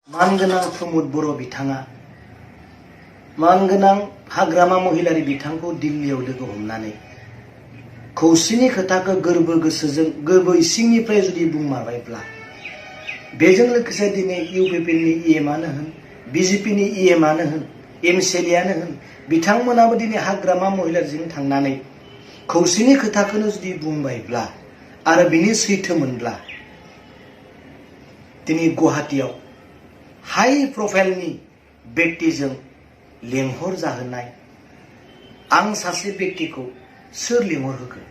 मानगोनां प्रमोद बर' बिथाङा मानगोनां हाग्रामा महिलारि बिथांखौ दिल्लीयाव लोगो हमनानै खौसेनि खोथाखौ गोरबो गोसोजों गोरबो इसिंनिफ्राय जुदि बुंमारबायब्ला बेजों लोगोसे दिनै इउपिपिएलनि इएमआनो होन बिजेपिनि इएमआनो होन एमसिएलएआनो होन बिथांमोनाबो दिनै हाग्रामा महिलारिजों थांनानै खौसेनि खोथाखौनो जुदि बुंबायब्ला आरो बिनि सैथोमोनब्ला दिनै गुवाहाटीयाव हाई प्रफाइलनि व्यक्तिजों लेंहर जाहोनाय आं सासे व्यक्तिखौ सोर लेंहर होगोन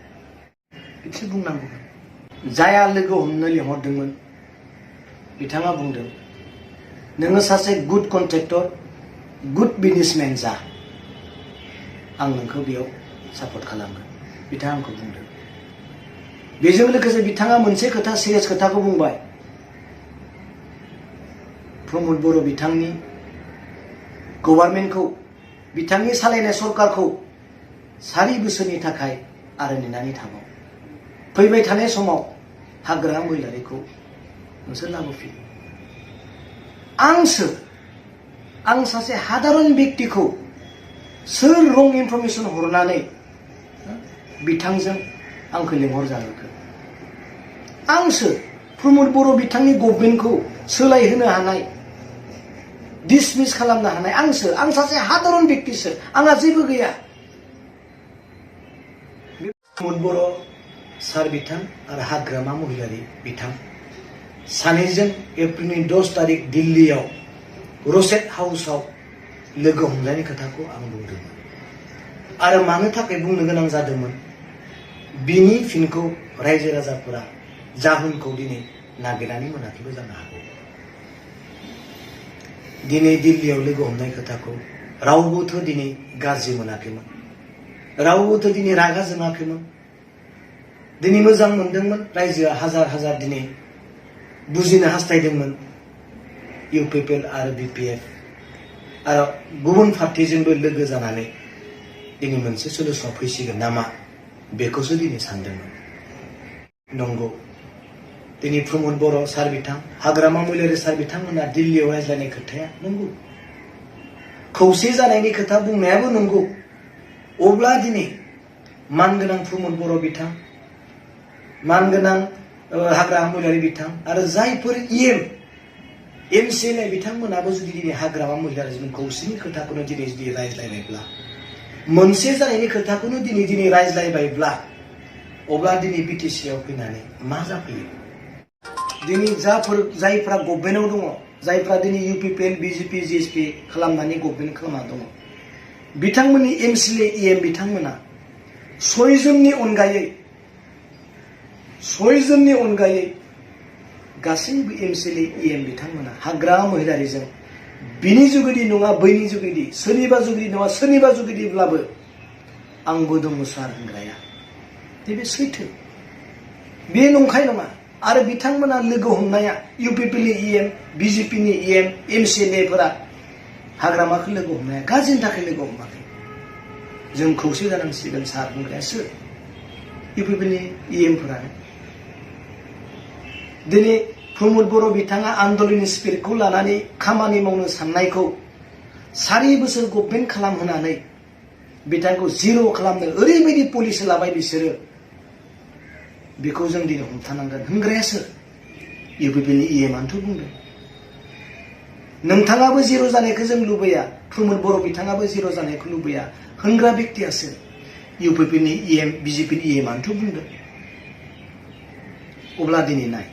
बिदि बुंनांगौ जाया लोगो हमनो लेंहरदोंमोन बिथाङा बुंदों नोङो सासे गुड कन्ट्रेक्टर गुड बिजनेसमेन जा आं नोंखौ बेयाव सापर्ट खालामगोन बिथाङा आंखौ बुंदों बेजों लोगोसे बिथाङा मोनसे खोथा सिरियास खोथाखौ बुंबाय प्रमोद बर' बिथांनि गभर्नमेन्टखौ बिथांनि सालायनाय सरकारखौ 4 बोसोरनि थाखाय आरो नेनानै थाबाव फैबाय थानाय समाव हाग्रामा महिलारिखौ नोंसोर लाबोफिन आं सासे साधारन व्यक्तिखौ सोर रं इनफरमेशन हरनानै बिथांजों आंखौ लेंहर जाहोखो आंसो प्रमोद बर' बिथांनि गभर्नमेन्टखौ सोलायहोनो हानाय डिसमिस खालामनो हानाय आंसो आं सासे साधारन व्यक्तिसो आंहा जेबो गैया प्रमोद बर' सार बिथां आरो हाग्रामा महिलारि बिथां सानैजों एप्रिलनि 10 तारिख दिल्लीयाव रसेट हाउसआव लोगो हमनायनि खोथाखौ आं बुंदोंमोन आरो मानो थाखाय बुंनो गोनां जादोंमोन बिनि फिनखौ रायजो राजाफोरा जाहोनखौ दिनै नागिरनानै मोनाखैबो जानो हागौ दिनै दिल्लीयाव लोगो हमनाय खोथाखौ रावबोथ' दिनै गाज्रि मोनाखैमोन रावबोथ' दिनै रागा जोङाखैमोन दिनै मोजां मोनदोंमोन रायजोआ हाजार दिनै बुजिनो हास्थायदोंमोन इउपिपिएल आरो बिपिएफ आरो गुबुन पार्टिजोंबो लोगो जानानै दिनै मोनसे सल्युसनाव फैसिगोन नामा बेखौसो दिनै सानदोंमोन नंगौ दिनै प्रमोद बर' सार बिथां हाग्रामा महिलारि सार बिथांमोना दिल्लीयाव रायज्लायनाय खोथाया नंगौ खौसे जानायनि खोथा बुंनायाबो नंगौ अब्ला दिनै मानगोनां प्रमोद बर' बिथां मानगोनां हाग्रामा महिलारि बिथां आरो जायफोर एमसिएलए बिथांमोनाबो जुदि दिनै हाग्रामा महिलारिजों खौसेनि खोथाखौनो दिनै जुदि रायज्लायबायब्ला मोनसे जानायनि खोथाखौनो दिनै रायज्लायबायब्ला अब्ला दिनै बिटिसिआव फैनानै मा जाफैयो दिनै जायफ्रा गभर्नमेन्टआव दङ जायफ्रा दिनै इउपिपिएल बिजेपि जिएसपि खालामनानै गभर्नमेन्ट खालामना दङ बिथांमोननि एमसिएलए इएम बिथांमोना 6 जननि अनगायै गासैबो एमसिएलए इएम बिथांमोना हाग्रामा महिलारिजों बिनि जुगिदि नङा बैनि जुगिदि सोरनिबा जुगिदि नङा सोरनिबा जुगिदिब्लाबो आंबो दङ सार होनग्राया बे सैथो बे नंखाय नङा आरो बिथांमोना लोगो हमनाया इउपिपिएलनि इएम बिजेपिनि इएम एमसिएलएफोरा हाग्रामाखौ लोगो हमनाया गाज्रिनि थाखाय लोगो हमाखै जों खौसे जानांसिगोन सार होनग्राया सोर इउपिपिएलनि इएमफोरानो दिनै प्रमोद बर' बिथाङा आन्दोलननि स्पिरिटखौ लानानै खामानि मावनो साननायखौ 4 बोसोर गभर्नमेन्ट खालामहोनानै बिथांखौ जिर' खालामनो ओरैबायदि पलिसि लाबाय बिसोरो बेखौ जों दिनै हमथानांगोन होनग्राया सोर इउपिपिएलनि इएमआनोथ' बुंदों नोंथाङाबो जिर' जानायखौ जों लुबैया प्रमोद बर' बिथाङाबो जिर' जानायखौ लुबैया होनग्रा व्यक्तिया सोर इउपिपिएलनि इएम बिजेपिनि इएमआनोथ' बुंदों अब्ला दिनै नाय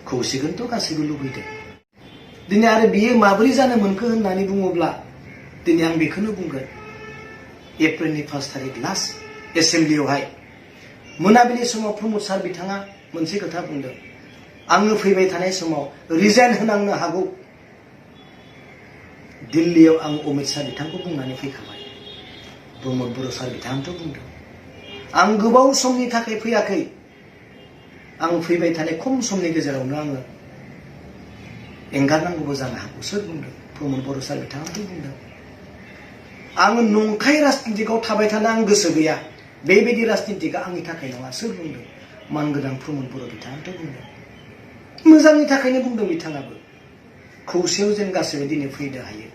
खौसेखौथ' गासैबो लुबैदों दिनै आरो बियो माबोरै जानो मोनखो होननानै बुङोब्ला दिनै आं बेखौनो बुंगोन एप्रिलनि 1 तारिख लास्ट एसेम्बलियावहाय मोनाबिलि समाव प्रमोद सार बिथाङा मोनसे खोथा बुंदों आङो फैबाय थानाय समाव रिजाइन होनांनो हागौ दिल्लीयाव आं अमित शाह बिथांखौ बुंनानै फैखाबाय प्रमोद बर' सार बिथाङाथ' बुंदों आं गोबाव समनि थाखाय फैयाखै आं फैबाय थानाय खम समनि गेजेरावनो आङो एंगारनांगौबो जानो हागौ सोर बुंदों प्रमोद बर' सार बिथाङाथ' बुंदों आङो नंखाय राजनितिकआव थाबाय थानो आं गोसो गैया बेबायदि राजनितिकआ आंनि थाखाय नङा सोर बुंदों मानगोनां प्रमोद बर' बिथाङाथ' बुंदों मोजांनि थाखायनो बुंदों बिथाङाबो खौसेयाव जों गासैबो दिनै फैनो हायो